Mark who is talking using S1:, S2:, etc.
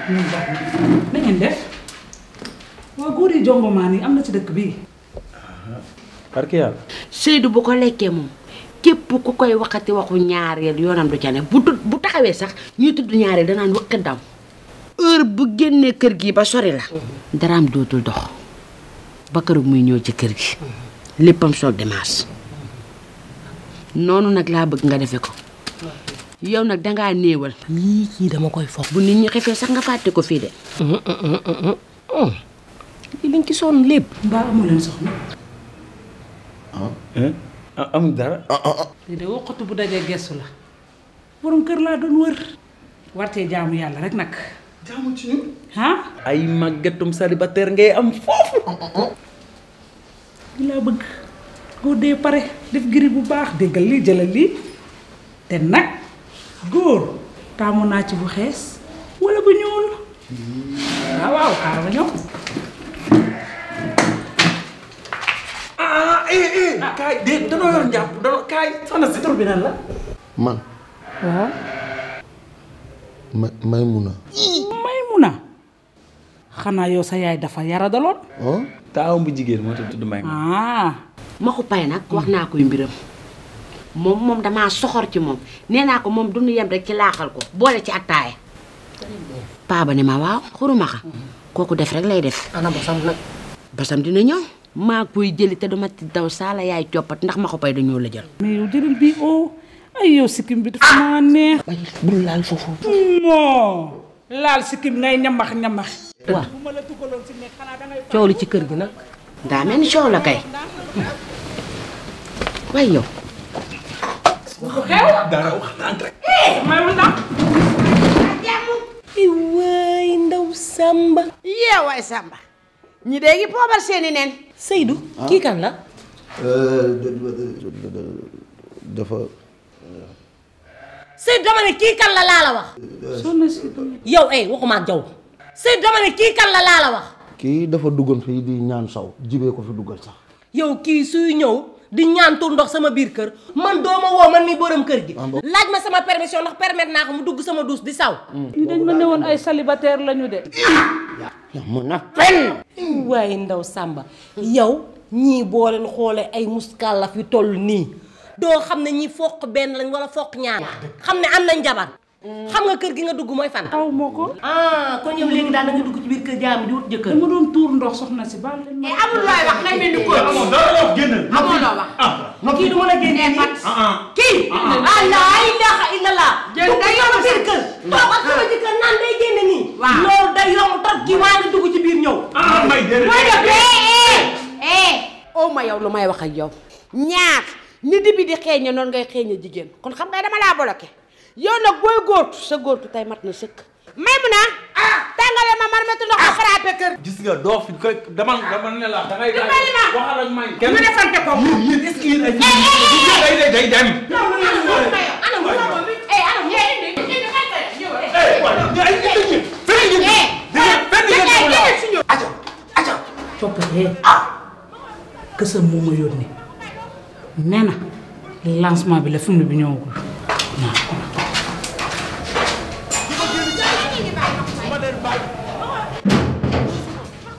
S1: ñun baax na ngeen def waa góor yi jongomaan yi am na ci dëkk bii.
S2: barke yàlla.
S3: Seydou bu ko lekkee moom képp ku koy waxati waxu ñaareel yoonam du ca ne bu taxawee sax ñuy tudd ñaareel danaan wëkk daw heure bu génnee kër gi ba sori la. daraam dootul dox ba kër muy ñëw ci kër gi léppam soog démarche noonu nag laa bëgg nga defe ko. yow nag dangaa néewal.
S4: lii kii dama koy foog.
S3: bu nit ñi xefee sax nga fàtte ko fii de. li liñ ci sonn lépp.
S1: mbaa amu leen soxna.
S2: amul dara.
S1: lii de wokkatu bu dajee gestu la. borom kër laa doon wër. wartee jaamu yàlla rek nag.
S2: jaamu ci ñun.
S1: ay
S2: màggatum célibataire ngay am foofu.
S1: li laa bëgg. góor dee pare def giri bu baax déggal lii jëlal lii te nag góor taamu naa ci bu xees wala bu ñuul. waaw xaaral ma ñëw.
S2: kaay de danoo yor njàpp danoo kaay. soxna si tur bi nan la.
S5: man.
S1: waaw.
S5: Maymuna.
S1: Maymuna. xanaa yow sa yaay dafa yaradaloon.
S2: taawam bu jigéen moo tudd Maymuna.
S3: ma ko pay nag wax naa koy mbiram moom damaa soxor ci moom nee naa ko moom du ñu yem rek ci laaxal ko boole ci attaaya. paa ba ne ma waaw xuruma xa kooku def rek lay def.
S4: ana basam nag.
S3: basam dina ñëw maa koy jëli te duma ci daw saala yaay coppat ndax ma ko pay dañoo la jël.
S1: mais yow jëlal bii ay yow sikkim bi dafa maa neex.
S4: bul laal foofu.
S1: moo laal sikkim ngay ñamax ñamax.
S4: waaw coow li ci kër gi nag.
S3: daa mel ni coow la kay. waaye yow.
S2: dara wax naan rek.
S1: may ma ndax.
S4: waay ndaw Samba.
S3: yee waay Samba. ñi dee ngi poobar seeni neen.
S4: Seydou. kii kan la.
S5: dafa.
S4: Seydou dama ne kii kan la laa la wax.
S1: soxna si.
S4: yow waxuma ak jaw. Seydou dama ne kii kan la laa la wax.
S5: kii dafa duggoon fii di ñaan saw jibee ko fi duggal sax.
S4: yow kii suy ñëw di ñaan tur ndox sama biir kër man dooma woo man mi borom kër gi. laaj ma sama permission ndax permettre naa ko mu dugg sama douche di saw.
S1: ñu dañ ma ne woon ay célibataire lañu de.
S3: mun na fen.
S4: waaye ndaw Samba yow ñii boo leen xoolee ay muskàllaf yu toll nii doo xam ne ñii foq benn lañ wala foq ñaar xam ne am nañ jabar. xam nga kër gi nga dugg mooy fan.
S1: aw moo ko.
S4: kon yow léegi daal da nga dugg ci biir kër jaam di wut jëkkër.
S1: dama doon tuur ndox soxna si baal leen ma.
S3: amul looy wax ngay mel ni ko.
S2: amoon dara loo génn.
S3: amoo loo wax.
S4: kii du mën a génnee pat.
S3: kii.
S4: la ilaha illallah.
S3: génn day
S4: yomb biir kër. toog ak sama jëkkër naan day génne nii.
S3: waaw
S4: loolu day yomb trop kii waa nga dugg ci biir ñëw.
S2: may déedéet.
S3: mooy def oo ma yow lu may wax ak yow. ñaar ni dibi di xeeñe noonu ngay xeeñe jigéen kon xam nga dama laa bloqué. yow nag booy góortu sa góortu tey mat na sëkk. Maymuna tàngale ma marmetu ndox ma frappé kër.
S2: gis nga doo fi koy dama ne la da ngay waxal ak may.
S3: ñu defante ko.
S2: yéen est-ce que yéen ay day dem.
S1: kësam moo ma yónni nee na lancement bi la film bi ñëwagul.